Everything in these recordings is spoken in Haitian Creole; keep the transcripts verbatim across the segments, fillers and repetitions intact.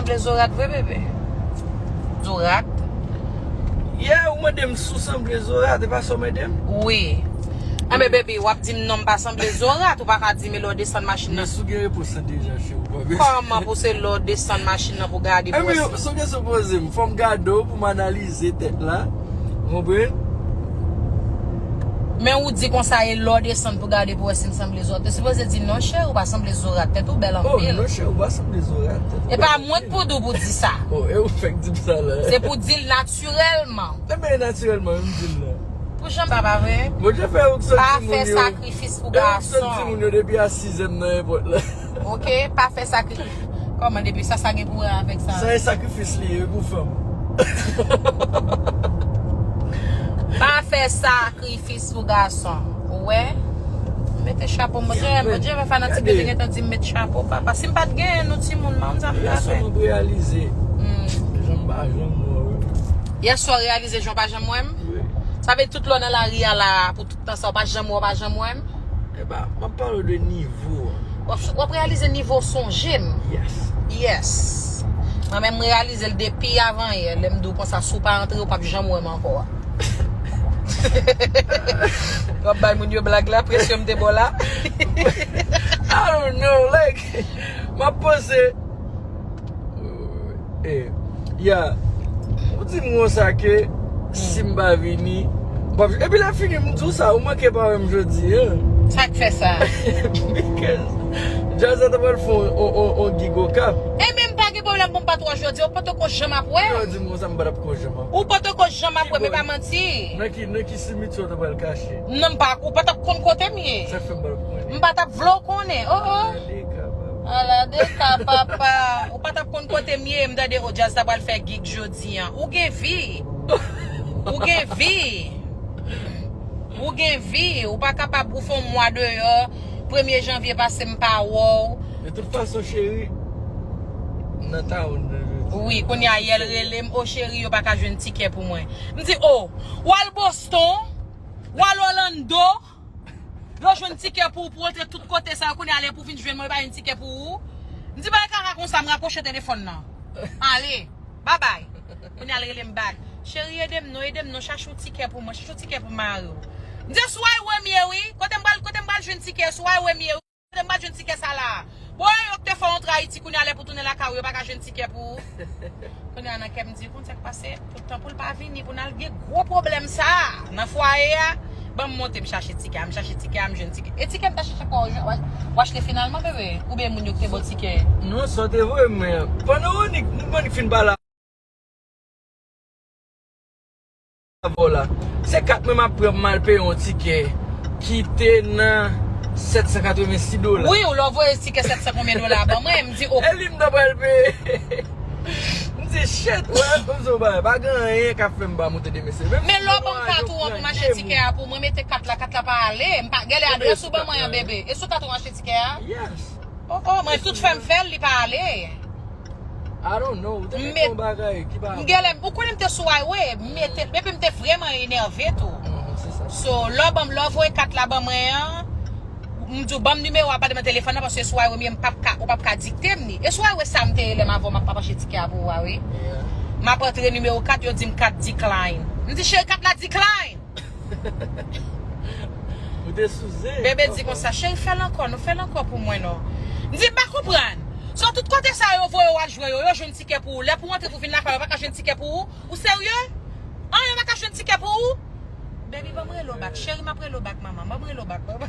Sanble Zorat vre, bebe. Zorat. Yeah, ou mande m si w sanble Zorat, e pa sa w mande m? Wi. Anben, bebe, w ap di m non, m pa sanble Zorat, ou pa ka di m lè w desann machin nan. Men si w gen repons lan deja, cheri, w pa bezwen. Kòman pou se lè w desann machin nan pou gade pou wè si. Anben, se yon kesyon w poze m, fò m gade w pou m analize tèt la. Ou konprann? Men ou di konsa e lè w desann pou gade pou wè si m sanble Zorat. Ou sipoze di non, cheri, ou pa sanble Zorat. Tèt ou bèl anpil. Oh, non, cheri, ou pa sanble Zorat. E pa mwen k pou di w pou di sa. Oh, e ou fèk di m sa la. Se pou di l natirèlman. Ebyen, natirèlman, m di l la. Pou jan sa pa vre? Bondye fè ou k sòt timoun yo. Pa fè sakrifis pou gason. E ou k sòt timoun yo depi a sizè m nan èpòt la. Ok, pa fè sakrifis. Kòman depi sa, sa gen pou wè avèk sa? Sa e sakrifis li ye pou fanm. Pa fè sakrifis pou gason. Ou wè? Mete chapo. Bondye, Bondye fè fanatik yo te gentan di m met chapo, papa. Si m pa t genyen nou timoun, man, sa m ta fè. Yèswa mwen reyalize. Hmm. Jan m pa janm wè w. Yèswa w reyalize jan w pa janm wè m? Wi. Sa vle tout lè w nan lari a la, pou tout tan sa, w pa janm wè, w pa janm wè m? Eba, m ap pale w de nivo an. W ap, w ap reyalize nivo sonje m. Yes. Yes. Mwen menm, m reyalize l depi avan yè. Lè m di w konsa, si w pa antre, w p ap janm wè m ankò a. W ap bay moun yo blag la, presyon m te ba w la. I don't know, like, m ap panse. Eh, ya. Ou di m konsa ke si m pa vini, m p ap, epi lè fini m di w sa, ou manke pa wè m jodi a. Sa k fè sa? Because Jazz la ta pral fè on, on, on, on gig Okap. Ebyen, m pa gen pwoblèm pou m pa t wè w jodi a, ou poko janm ap wè m. Ou di m konsa, m pa t ap ko janm ap wè w. Ou poko janm ap wè m, e pa manti. Nan ki, nan ki simityè w ta pral kache? Non, m pa, ou pa t ap konn kote m ye. Sa k fè m pa t ap konnen? M pa t ap vle w konnen. Oh, oh. Ala de ka, papa. Ala de ka, papa. Ou pa t ap konn kote m ye, m tande, o, Jazz ta pral fè gig jodi a. Ou gen vi. Ou gen vi. Ou gen vi. Ou pa kapab, ou fè yon mwa deyò. Premye janvye pase, m pa wè w. De tout fason, cheri, m nan town nan jodi. Wi, kounye a, yè l rele m, o cheri, yo pa ka jwenn tikè pou mwen. M di, o, w al Boston, w al Orlando, yo jwenn tikè pou ou, pou w antre tout kote sa yo, kounye a lè pou w vin jwenn mwen, yo pa jwenn tikè pou ou. M di, bay kaka konsa, m rakwoche telefòn nan. Ale, babay. Kounye a l rele m back. Cheri, ede m non, ede m non, chache yon tikè pou mwen, chache yon tikè pou mari w. M di, sou highway m ye wi, kote m pral, kote m pral jwenn tikè, sou highway m ye wi. Kote m pral jwenn tikè sa la? Bon, yo k te fè w antre Ayiti, kounye a lè pou tounen lakay ou, yo pa ka jwenn tikè pou ou. Kounye a nan kè m di, konn sa k pase, pou tan pou l pa vini, pou n al gen gwo pwoblèm sa a nan fwaye a. Ban m monte, m chache tikè a, m chache tikè a, m jwenn tikè. E tikè m ta chache pou w, w achte finalman, bebe? Oubyen moun yo k te ba w tikè? Non, sa w te voye m, men pandan Onik, nou konn fin pale avè w la. Se kat mwen m ap pran m al peye yon tikè ki te nan sèt san katrevensis dola. Wi, ou lè w voye tikè sèt san konbyen dola ban mwen, m di, o. E li m ta pral peye. M di, shit, wè, m di w bagay, pa gen anyen k ap fè m pa monte demen se. Men lè w ban m kat ou an pou m achte tikè a pou mwen, mete kat la, kat la pa ale. M pa genlè adrès ou ban mwen an, bebe. E sou kat ou m achte tikè a? Yes. Oh, oh, mwen tout fè m fè l, li pa ale. I don't know, ou te gen yon bagay ki pa. M genlè, ou konnen m te sou highway, m mete, epi m te vrèman enève tou. Mhm, se sa. So, lè w ban m, lè w voye kat la ban mwen an, m di w, ban m nimewo a, pa nan telefòn nan, paske sou highway m ye, m p ap ka, ou p ap ka dikte m li. E sou highway sa m te ye lè m avè w, m ap, m ap achte tikè a pou ou a, wi. Yeah. M ap antre nimewo kat, yo di m kat decline. M di, cheri, kat la decline. Ou te sou zen. Bebe di konsa, cheri, fè l ankò, non, fè l ankò pou mwen, non. M di, m pa konprann. So, tout kote sa yo voye w al jwe yo, yo jwenn tikè pou ou. Lè pou w antre pou vin lakay, yo pa ka jwenn tikè pou ou. Ou serye? An, yo pa ka jwenn tikè pou ou? Baby, ban m rele w back. Cheri, m ap rele w back, manman. Ban m rele w back. Ban m...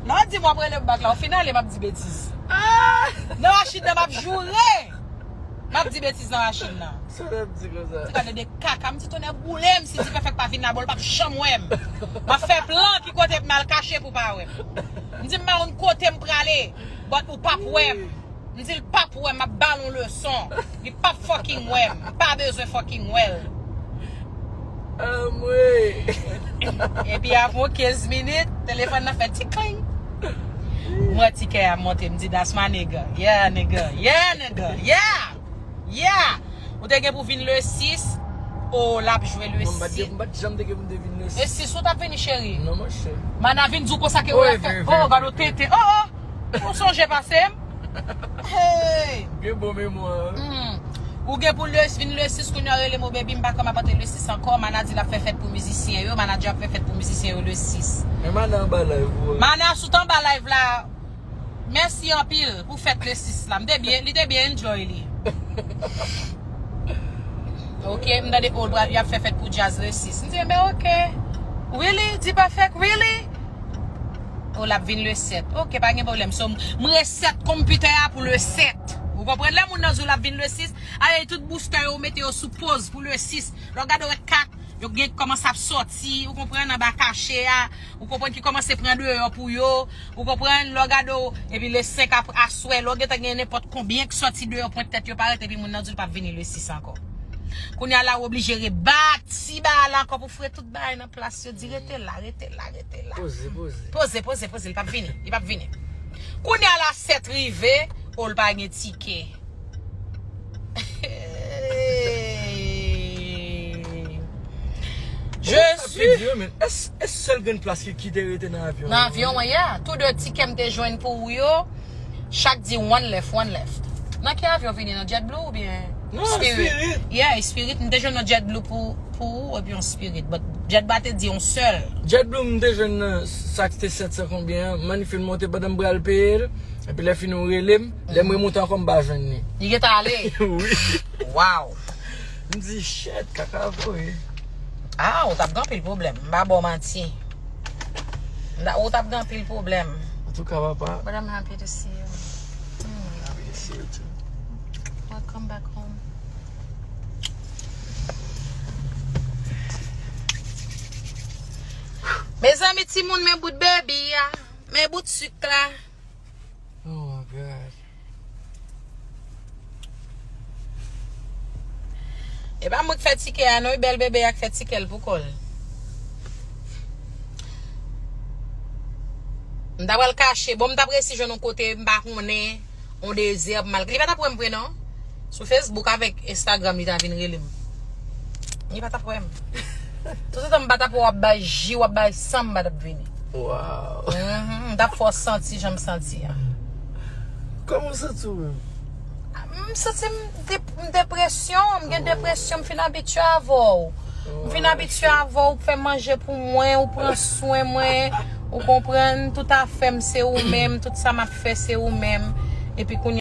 Lè w di m w ap rele m back la, ou fin ale, m ap di betiz. Ah! Nan machin nan, m ap joure. M ap di betiz nan machin nan. Sa w ap di konsa? Ti gade de kaka, m di tonnè boule m, si Dipèfèk pa vin la, bon, l p ap janm wè m. M ap fè plan ki kote m al kache pou pa wè m. M di m pa konn kote m prale, but ou p ap wè m. M di l p ap wè m, m ap ba l yon leson. Li p ap fucking wè m. M pa bezwen fucking wè l. Anmwey! Epi apre yon kenz minit, telefòn nan fè ti kling. M wè tikè a monte, m di, that's my nigga. Yeah, nigga. Yeah, nigga. Yeah! Yeah! Ou te gen pou vin le sis. O, l ap jwe le sis. Non, m pa t gen, m pa t janm te gen pou m te vin le sis. Le sis ou t ap vini, cheri? Non, monchè. Mana vin di w konsa ke ou ap fè. Oh, gade w tenten. Oh, oh! Ou sonje pase m? Hey! Gen bon memwa. Hmm. Ou gen pou le, vin le sis kounye a rele m, o baby, m pa kwè m ap antre le sis ankò. Mana di l ap fè fèt pou mizisyen yo. Mana di ap fè fèt pou mizisyen yo le sis. Men Mana anba live ou. Mana sou t anba live la. Mèsi anpil pou fèt le sis la. M te byen, li te byen enjoy li. Ok, m tande o y ap fè fèt pou djaz le sis. M di, ben ok. Really? Di pa fèk, really? O l ap vin le sèt. Ok, pa gen pwoblèm. So, m resèt konpitè a pou le sèt. Ou konprann? Lè moun nan di w l ap vin le sis, ale tout boustè yo, ou mete yo sou poz pou le sis. Lè w gade w wè kat, yo gen kòmanse ap sòti, ou konprann, anba kache a, ou konprann, ki kòmanse pran deyò pou yo, ou konprann, lè w gade w, epi le senk ap-, aswè, lè w gentan gen nenpòt konbyen ki sòti deyò pwent tèt yo parèt, epi moun nan di l p ap vini le sis ankò. Kounye a la, w oblije rebati bagay la ankò pou fre tout bagay nan plas yo, di rete la, rete la, rete la. Poze, poze. Poze, poze, poze, li p ap vini, li p ap vini. Kounye a la, sèt rive, o l pa gen tikè. Je Sa suis pi di yo, men. Èske sèl grenn plas ki, ki te rete nan avyon? Nan avyon an, yeah. Tou de tikè m te jwenn pou ou yo, chak di one left, one left. Nan ki avyon vini? Nan JetBlue oubyen Non, Spirit. Yeah, Spirit. M te jwenn yon JetBlue pou, pou ou epi yon Spirit. But JetBlue te di yon sèl. JetBlue, m te jwenn nan sa ki te sèt san konbyen an. Money fin monte pandan m pral peye l. Epi lè fini ou rele m. Lè m remonte ankò, m pa jwenn li. Li gentan ale. Wi. Wow. M di, shit, kaka voye. Ah, ou t ap gen anpil pwoblèm. M pa ba w manti. M ta-, ou t ap gen anpil pwoblèm. Antouka, papa. But I'm happy to see you. Hmm. Happy to see you too. Welcome back home. Mezanmi, timoun, men bout baby a. Men bout sik la. Oh my God. E pa mwen k fè tikè a non, e bèl bebe a k fè tikè l pou kò l. M ta pral kache, bon, m t ap resi jwenn yon kote m pa konnen, yon dezè pou m al. Li pa t ap wè m vre non. Sou Facebook avèk Instagram li ta vin rele m. Li pa t ap wè m. Toutotan m pa t ap wè w ap bay ji, w ap bay san, m pa t ap vini. Wow. Mhm, m t ap fè w santi jan m santi a. Kòman w santi w menm? M santi m dep-, m depresyon, m gen depresyon, m fin abitye avè w. M fin abitye avè w, ou fè manje pou mwen, ou pran swen mwen, ou konprann, tout afè m se ou menm, tout sa m ap fè se ou menm. Epi kounye